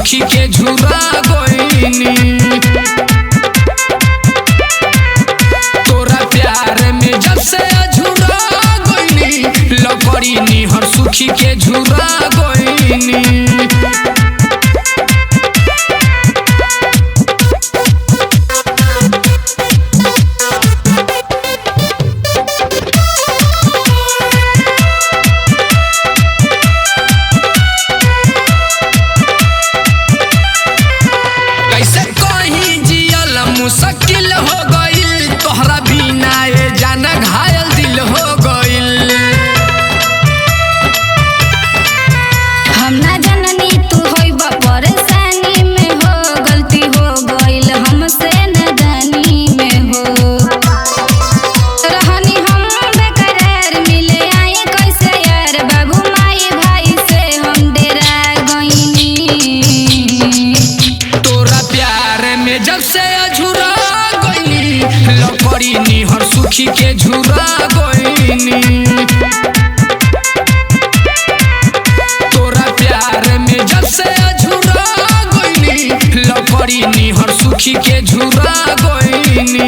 सुखी के झुरा गईनी। तोरा प्यार में जब से अझुरा गईनी, लकड़ी निहर सुखी के झुरा गईनी। कैसे कहीं जियल मुश्किल हो गइल, तोहरा बिना ए जाना घायल दिल हो गइल। हम ना जननी तू होइब परेशानी में हो, गलती हो गइल हमसे नादानी में हो। रहनी हम बेकरार, मिले आई कैसे यार, बाबू माई भाई से हम डेरा गइनी। तोरा प्यार में जब से अझुरा गइनी, लकड़ी निहर सुखी के झुरा गइनी। तोरा प्यार में जब से अझुरा गइनी, लकड़ी निहर सुखी के झुरा गइनी।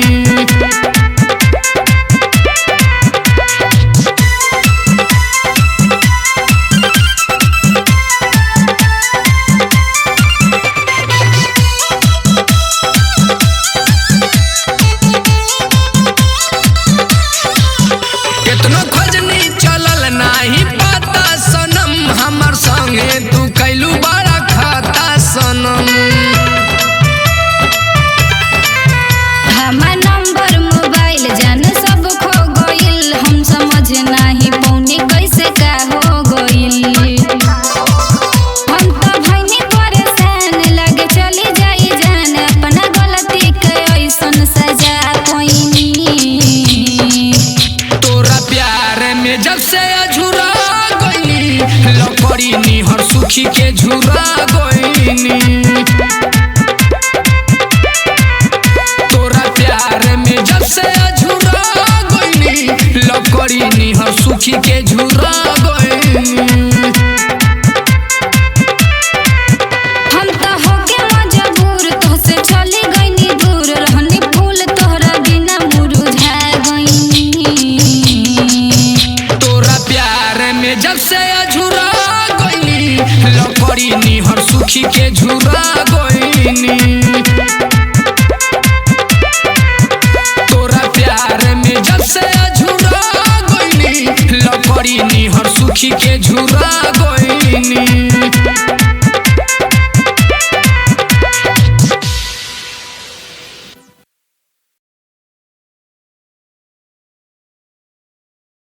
केतनो खोजनी चलल नाही पता सनम, हमर संगे तू कैलू बड़ा खाता सनम। हमार नंबर मोबाइल जान सब खो गइल, हम समझ नाही पौनी कैसे का हो गइल। हम तो भइनी परेशान, लागे चली जाई जान, अपना गलती के ऐसन सजा पइनी। तोरा प्यार में जब से अझुरा गइनी, लकड़ी निहर सुखी के झुरा गइनी। तोरा प्यार में जब से अझुरा गइनी, लकड़ी निहर सुखी के झुरा गइनी। हम तो होके मजबूर, तोहसे चली गइनी दूर, रहनी फूल तोहरा बिना मुरझा गइनी। तोरा प्यार में जब से अझुरा गइनी, लकड़ी निहर सुखी के झुरा